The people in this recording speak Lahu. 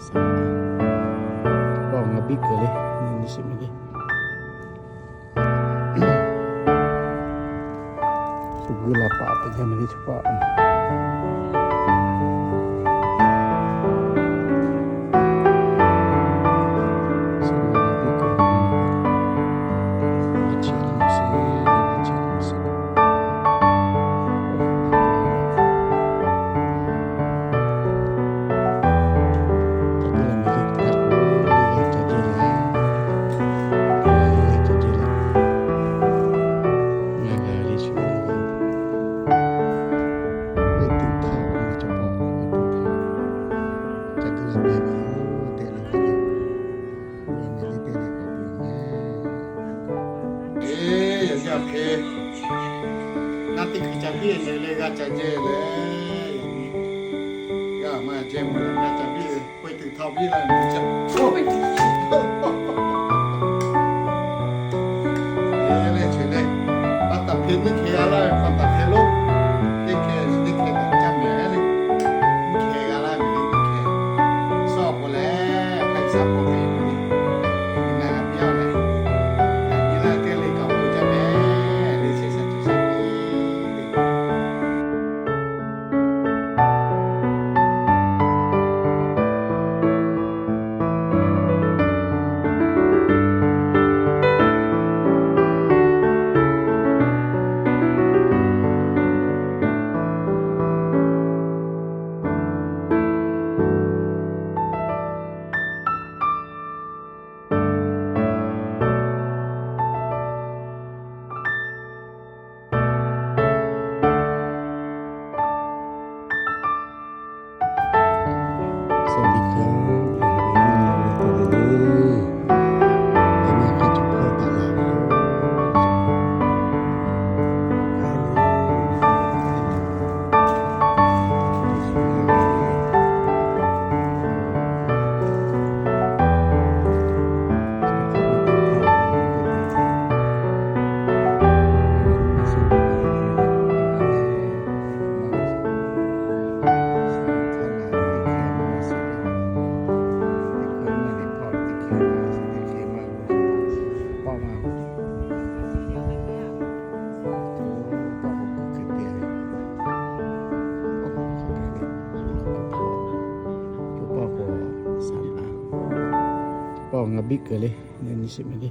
Saˍ laꞈ, chaw pawˆ ngaˬ biˇ kuiˬ le, nyi nyi sheˍ mehˍ le. Shu guˇ la paˍ teꞈ jaˇ mehˍ le, chaw pawˆ. Eˬ, yaꞈ nyi a hk'e, ngaˬ teˇ hkui ca piˇ leh leh g'a ca jehˇ leh, yaꞈ nyi, g'a maˇ jehˇ mvuh leh g'a ca piˇ leh, k'oˆ tuˬ htaꞈ piˇ laˇ ve ca. Eˬ, leh chehˇ leh, pa taˍ hk'e teˇ hkeh g'a laˇ ve pa taˍ hk'e lo, teˇ hkeh teˇ hkeh taꞈ ca mehˍ le, teˇ hkeh g'a laˇ ve le teˇ hkeh, suh k'o leh, hk'e shaˉ k'awꞈ ve le, ngaˬ g'a piˇ a leh, g'a piˇ laˇ teˇ le kaꞈ k'oˆ ca mehˍ le, shehˍ shaˍ cawˬ shaˍ piˇ le. Chaw pawˆ ngaˬ biˇ kuiˬ le, nyi nyi sheˍ mehˍ le.